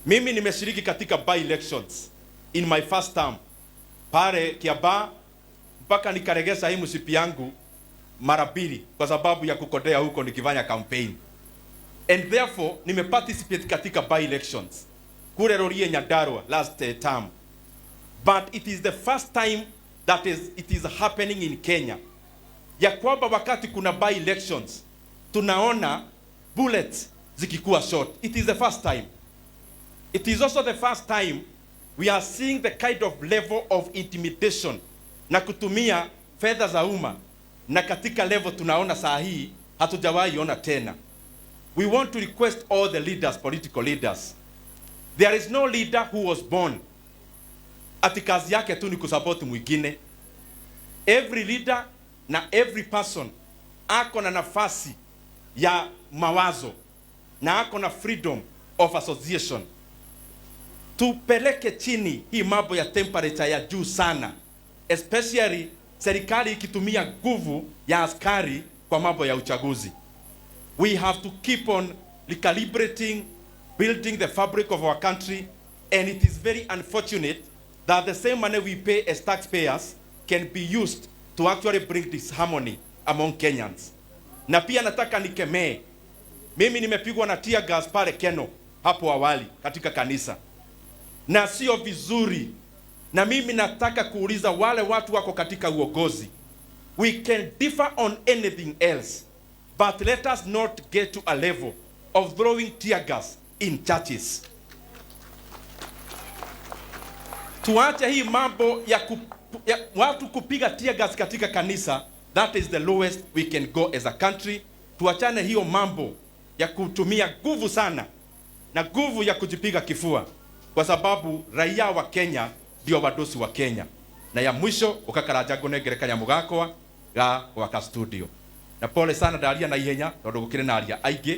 Mimi nimeshiriki katika by elections in my first term pale Kiambaa mpaka nikaregeza hii msipi yangu mara mbili kwa sababu ya kukodea huko nikifanya campaign. And therefore nimeparticipate katika by elections kule Rurii Nyandarua last term. But it is the first time that it is happening in Kenya ya kwamba wakati kuna by elections tunaona bullets zikikuwa shot. It is the first time. It is also the first time we are seeing the kind of level of intimidation na kutumia fedha za umma, na katika level tunaona saa hii hatujawahi ona tena. We want to request all the leaders, political leaders. There is no leader who was born ati kazi yake tu ni kusupport mwingine. Every leader na every person ako na nafasi ya mawazo na ako na freedom of association. Tupeleke chini hii mambo ya temperature ya juu sana, especially serikali ikitumia nguvu ya askari kwa mambo ya uchaguzi. We have to keep on recalibrating, building the fabric of our country, and it is very unfortunate that the same money we pay as taxpayers can be used to actually bring disharmony among Kenyans. Na pia nataka nikemee, mimi nimepigwa na tear gas pale Keno hapo awali katika kanisa, na sio vizuri. Na mimi nataka kuuliza wale watu wako katika uongozi, we can differ on anything else, but let us not get to a level of throwing tear gas in churches. Tuache hii mambo ya watu kupiga tear gas katika kanisa. That is the lowest we can go as a country. Tuachane hiyo mambo ya kutumia nguvu sana na nguvu ya kujipiga kifua, kwa sababu raia wa Kenya ndio wadosi wa Kenya. Na ya mwisho ukakaranja ngunengere kanyamu gakwa ga gwaka studio. Na pole sana ndaria na ihenya tondu gukiri na aria aingĩ.